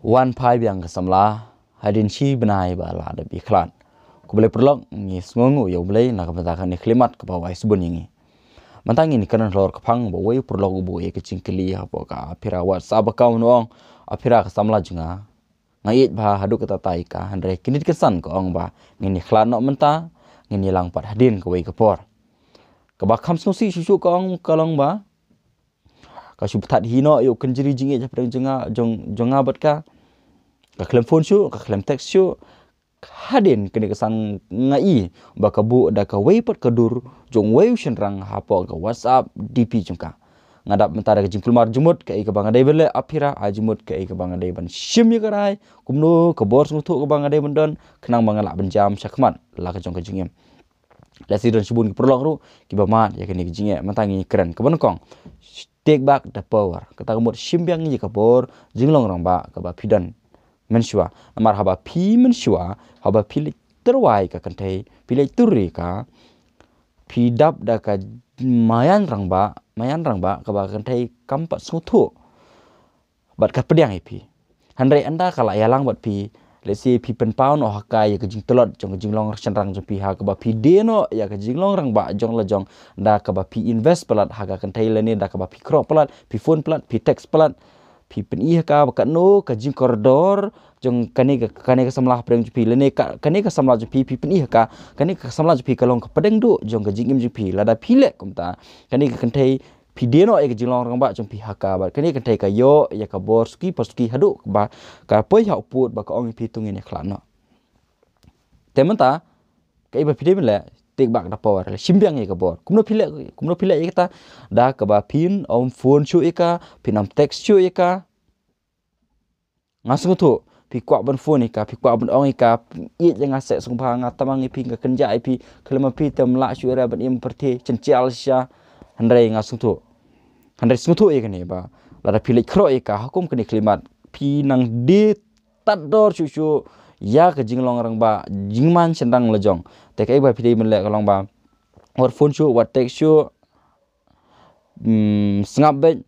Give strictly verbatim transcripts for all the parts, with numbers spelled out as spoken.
Wan phai biang ka samla hadien shi bnai ba la dep ïakhlad. Khublei paralok, ngi sngewnguh ïa U Blei na ka bynta kane ka khyllipmat kaba u ai sbun ïa ngi. Mynta ngin ïa kren halor ka phang ba uwei u paralok u buh ïa ka jingkylli hapoh ka aphira WhatsApp account, u ong, aphira ka samla jong nga, nga ïeit bha haduh katta katta ïa ka, hynrei kine ki san ka ong ba ngin ïakhlad noh mynta, ngin ïalang pat hadien kawei ka por. Kaba kham sngewsih shuh shuh ka ong, ka long ba ka shu bthat hi noh ïa u kynjri jingïeit hapdeng jong nga, jong, jong nga bad ka. Ka khlem phone shuh, ka khlem text shuh. Hadien kane ka san nga i ba ka buh da kawei pat ka dur jong uwei u shynrang hapoh ka WhatsApp D P jong ka. Nga dap mynta da ka jingkulmar jingmut kaei kaba nga dei ban leh, aphira ai jingmut kaei kaba nga dei ban shim ïa ka rai, kumno ka bor sngewthuh kaba nga dei ban don, khnang ba nga lah ban jam shakhmat la ka jong ka jingim. Lehse don shibun ki paralok ruh kiba mad ïa kane ka jingeh. Mynta ngi kren kaba nyngkong, take back the power. Kata ka mut shim biang ïa ka bor jinglong rangbah kaba phi don mynshuwa. Namar haba phi mynshuwa, haba phi leit tyrwa ïa ka kynthei, phi leit tur ïa ka, phi dap da ka maïan rangbah, maïan rangbah kaba ka kynthei kam pat sngewthuh bad ka pdiang ïa phi. Hynrei ynda ka la ïalang bad phi, lehse phi pynpaw noh ha ka ïa ka jingtlot jong ka jinglong shynrang jong phi, ha kaba phi die noh ïa ka jinglong rangbah jong la jong da kaba phi invest palat ha ka kynthei lane da kaba phi khroh palat, phi phone palat, phi text palat, phi pyni ha ka ba katno ka jingkordor jong kane ka, kane ka samla hapdeng jong phi lane ka, kane ka samla jong phi, phi pyni ha ka, kane ka samla jong phi ka long ka pdeng duh jong ka jingim jong phi. Lada phi leh kumta, kane ka kynthei phi die noh ïa ka jinglong rangbah jong phi ha ka, bad kane ka kynthei ka ïoh ïa ka bor suki pa suki haduh ba ka poi ha u pud ba ka ong ïa phi to ngin ïakhlad noh. Te mynta kaei ba phi dei ban leh, take back the power, shim biang ïa ka bor. Kumno phi leh, kumno phi leh ïa kata? Da kaba phin ym phone shuh ïa ka, phin ym text shuh ïa ka. Nga sngewthuh phi kwah ban phone ïa ka, phi kwah ban ong ïa ka, ïeit ïa nga seh sngewbha, nga tymmen ïa phi, nga kynjah ïa phi, khlem ma phi te ym lah shuh ïa re ban im pyrthei, chynchiar shisha. Hynrei nga sngewthuh, hynrei sngewthuh ïa kane ba lada phi leit khroh ïa ka ha kum kane ka khyllipmat, phi nang die tad dor shuh shuh ïa ka jinglong rangbah, jingman shynrang la jong. Te kaei ba phi dei ban leh ka long ba wat phone shuh, wat text shuh, mm, sngap beit,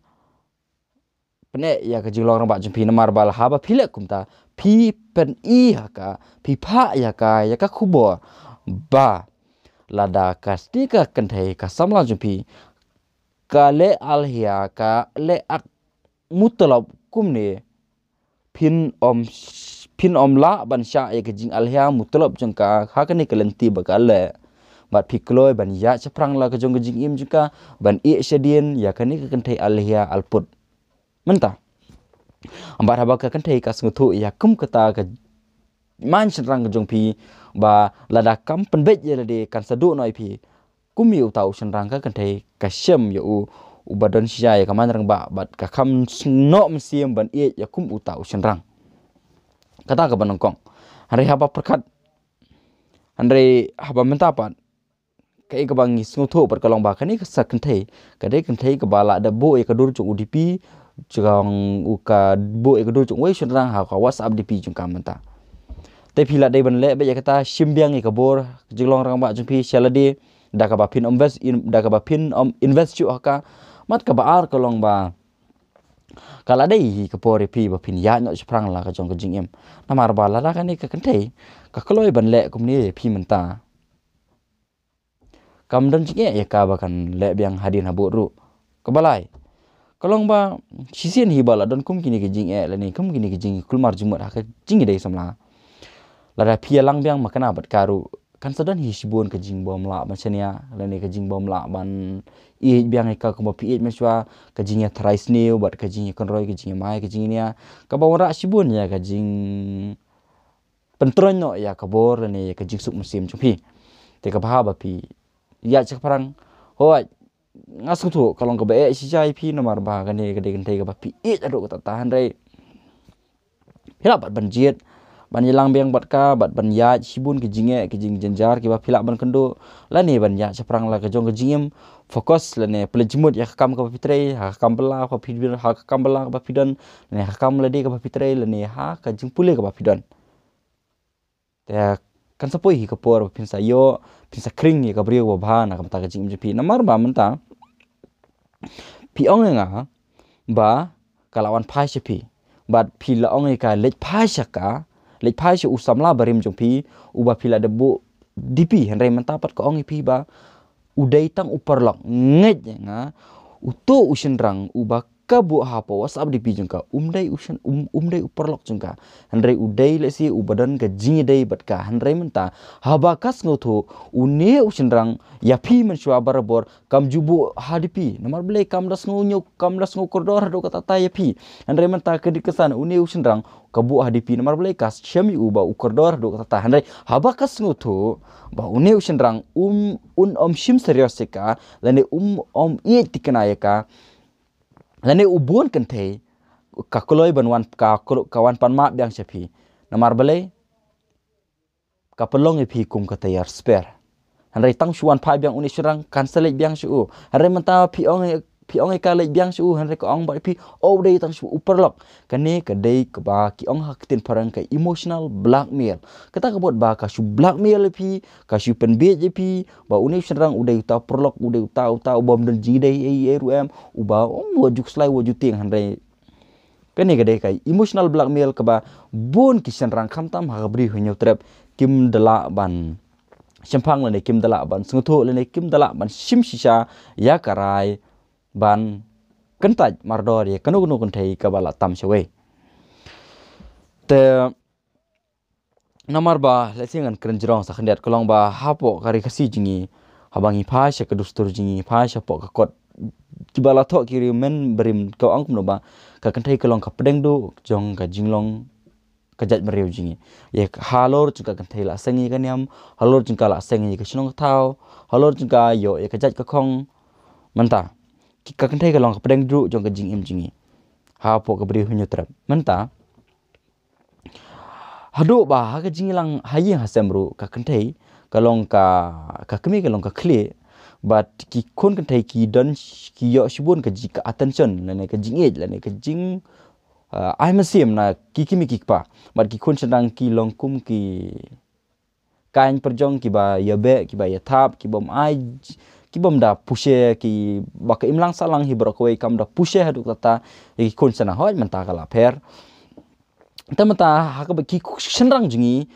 pyneh ïa ka jinglong rangbah jong phi. Namar ba haba phi leh kumta, phi pyni ha ka, phi phah ïa ka, ïa ka khubor ba lada kane ka kynthei ka samla jong phi ka leh alhia, ka leh ak mutlop kumne, phin ym, phin ym lah ban shah ïa ka jingalhia mutlop jong ka ha kane ka lynti ba ka leh. Bad phi kloi ban ïaid shaphrang la ka jong ka jingim jong ka, ban ïeh shadien ïa kane ka kynthei alhia alput. Mynta bad haba ka kynthei ka sngewthuh ïa kum kata ka man shynrang ka jong phi, ba lada kam pynbeit ïa lade kan sa duh noh ïa phi. Kum ïa uta u shynrang ka kynthei ka shem ïa u, uba don shisha ïa ka man rangbah, bad ka kham snoh mynsiem ban ïeit ïa kum uta u shynrang. Kata kaba nyngkong. Hynrei haba pyrkhat, hynrei haba mynta pat, kaei kaba ngi sngewthuh pat ka long ba kane ka sa kynthei, ka dei kynthei kaba la dep buh ïa ka dur jong u D P, jong u, ka buh ïa ka dur jong uwei u shynrang ha ka WhatsApp D P jong ka mynta. Te phi la dei ban leh beit ïa kata, shim biang ïa ka bor jinglong rangbah jong phi sha lade, da kaba phin invest, in, da kaba phin, um, invest shuh ha ka. Bad kaba ar ka long ba ka la dei hi ka por ïa phi ba phin ïaid noh shaphrang la ka jong ka jingim. Namar ba lada kane ka kynthei ka kloi ban leh kumne ïa phi mynta, kam don jingeh ïa ka ba kan leh biang hadien habud ruh. Kaba lai ka long ba shisien hi ba la don kum kine ki jingeh lane kum kine ki jingkulmar jingmut ha ka jingïadei samla, lada phi ïalang biang makna bad ka ruh, kan sa don hi shibun ka jingbymlah ban shaniah lane ka jingbymlah ban ïeit biang ïa ka kumba phi ïeit mynshuwa, ka jingïatharai sniew bad ka jingïakynroi, ka jingïamai, ka jingïania, kaba wanrah shibun ïa ka jing pyntroiñ noh ïa ka bor lane ïa ka jingsuk mynsiem jong phi. Te kaba haba phi ïaid shaphrang, hooid, nga sngewthuh ka long kaba eh shisha ïa phi namar ba kane ka dei kynthei kaba phi ïeit haduh katta katta, hynrei phi lah pat ban jied ban ïalang biang bad ka, bad ban ïaid shibun ki jingeh, ki jingjynjar kiba phi lah ban kynduh, lane ban ïaid shaphrang la ka jong ka jingim. Focus lane pynleit jingmut ïa ka kam kaba phi trei, ha ka kam bylla kaba phi, ha ka kam bylla kaba phi don, lane ha ka kam lade kaba phi trei, lane ha ka jingpule kaba phi don. Te kan sa poi hi ka por ba phin sa ïoh, phin sa khring ïa ka briew ba bha na ka bynta ka jingim jong phi. Namar ba mynta phi ong ïa nga ba ka la wan phai sha phi. Bad phi la ong ïa ka leit phai sha ka, leit phai sha u samla barim jong phi, uba phi la dep buh D P, hynrei mynta pat ka ong ïa phi ba u dei tang u paralok. Ngeit ïa nga, uto u shynrang uba ka buh hapoh WhatsApp D P jong ka, um dei u shyn-, um, um dei u paralok jong ka. Hynrei u dei lehse uba don ka jingïadei bad ka, hynrei mynta haba ka sngewthuh une u shynrang ïa phi mynshuwa barabor, kam ju buh ha D P. Namar balei? Kam da sngew ñiew, kam da sngew kordor haduh katta katta ïa phi. Hynrei mynta ka dei ka san une u shynrang ka buh ha D P. Namar balei? Ka shem ïa u ba u kordor haduh katta katta. Hynrei haba ka sngewthuh ba une u shynrang um, un ym shim serious ïa ka, lane um ym ïeit thikna ïa ka, lane u bun kynthei, ka kloi ban wan, ka klo-, ka wan pan map biang sha phi. Namar balei? Ka pynlong ïa phi kum ka tayar spare. Hynrei tang shu wan phai biang une u shynrang, kan sa leit biang sha u. Hynrei mynta phi ong, phi ong ïa ka leit biang sha u, hynrei ka ong bad phi, oh, u dei tang shu u paralok. Kane ka dei kaba ki ong ha ka ktien phareng ka emotional blackmail. Kata ka mut ba ka shu blackmail ïa phi, ka shu pynbiej ïa phi, ba une u shynrang u dei uta u paralok, u dei uta, uta, u bym don jingïadei ei ei ruh em, uba, um, wat ju khuslai, wat ju tieng, hynrei kane ka dei ka emotional blackmail kaba bun ki shynrang khamtam ha ka Bri u Hynñiewtrep kim da lah ban shemphang lane kim da lah ban sngewthuh lane kim da lah ban shim shisha ïa ka rai ban kyntait mardor ïa kano kano kynthei kaba la tam shawei. Te namar ba, lehse ngan kren jrong sa khyndiat, ka long ba hapoh ka ri Khasi jong ngi, haba ngi phai sha ka dustur jong ngi, phai shapoh ka kot, kiba la thoh ki riew mynbarim, ka ong kumno ba ka kynthei ka long ka pdeng duh jong ka jinglong ka jaitbynriew jong ngi. Ïa, halor jong ka kynthei la seng ïa ka niam, halor jong ka la seng ïa ka shnong ka thaw, halor jong ka ïoh ïa ka jait ka khong. Mynta ki, ka kynthei ka long ka pdeng duh jong ka jingim jong ngi hapoh ka Bri u Hynñiewtrep. Mynta haduh ba ha ka jingïalang ha ïing ha sem ruh, ka kynthei ka long ka, ka kmie ka long ka khlieh. Bad ki khun kynthei ki don sh-, ki ïoh shibun ka ji-, ka attention lane ka jingïeit lane ka jing, uh, ai mynsiem na ki kmie ki kpa. Bad ki khun shynrang ki long kum ki kaiñ pyrjong kiba ïabeh, kiba ïathap, ki bym ai, ki bym da pushe, kiba ka imlang sahlang hi baroh kawei kam da pushe haduh katta ïa ki khun shynrang. Hooid, mynta ka la pher. Te mynta ha kaba ki khun shynrang jong ngi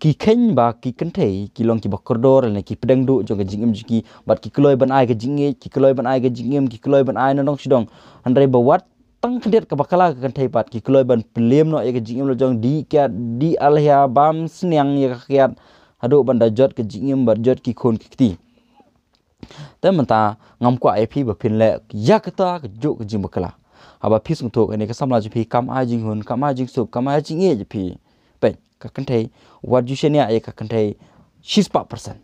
ki kheiñ ba ki kynthei ki long kiba kordor lane ki pdeng duh jong ka jingim jong ki, bad ki kloi ban ai ka jingïeit, ki kloi ban ai ka jingim, ki kloi ban ai na dong shi dong. Hynrei ba wat tang khyndiat kaba kylla ka kynthei pat, ki kloi ban pynlem noh ïa ka jingim la jong, dih kiad, dih alhia, bam sniang ïa ka kiad, haduh ban da jot ka jingim bad jot ki khun ki kti. Te mynta ngam kwah ïa phi ba phin leh ïa kata kajuh ka jingbakylla. Haba phi sngewthuh kane ka samla jong phi kam ai jinghun, kam ai jingsuk, kam ai jingïeit ïa phi, peit, ka kynthei, wat ju shaniah ïa ka kynthei shispah percent.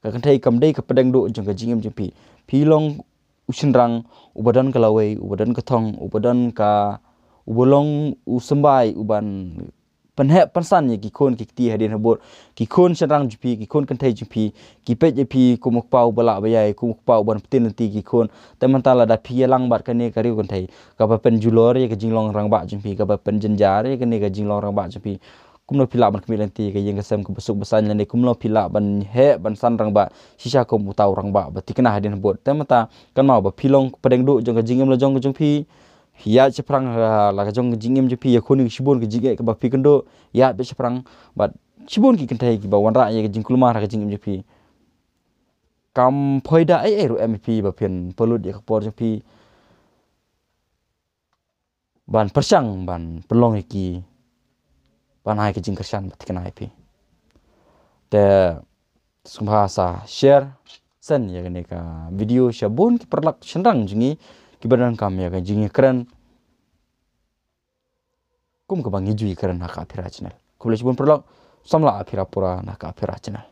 Ka kynthei kam dei ka pdeng duh jong ka jingim jong phi. Phi long u shynrang uba don ka lawei, uba don ka thong, uba don ka, uba long u symbai uban pynheh pynsan ïa ki khun ki kti hadien habud. Ki khun shynrang jong phi, ki khun kynthei jong phi ki peit ïa phi kum u kpa uba lah ba ïai, kum u kpa uban pyntin lynti ki khun. Te mynta lada phi ïalang bad kane ka riew kynthei kaba pynjulor ïa ka jinglong rangbah jong phi, kaba pynjynjar ïa kane ka jinglong rangbah jong phi, kumno phi lah ban khmih lynti ka ïing ka sem kaba suk ba saiñ lane kumno phi lah ban heh ban san rangbah shisha kum uta u rangbah ba thikna hadien habud. Te mynta kynmaw ba phi long pdeng duh jong ka jingim la jong ka jong phi. Ïaid shaphrang la, la ka jong ka jingim jong phi, ïakhun ïa shibun ka jingeh kaba phi kynduh, ïaid beit shaphrang bad shibun ki kynthei kiba wanrah ïa ka jingkulmar ha ka jingim jong phi. Kam phoida ei ei ruh em ïa phi ba phin pynlut ïa ka por jong phi ban pyrshang ban pynlong ïa ki, ban ai ka jingkyrshan ba thikna ïa phi. Te sngewbha sa share send ïa kane ka video sha bun ki paralok shynrang jong ngi kiba donkam ïa ka jingïakren kum kaba ngi ju ïakren ha ka Aphira channel. Khublei shibun paralok, samla Aphira pura na ka Aphira channel.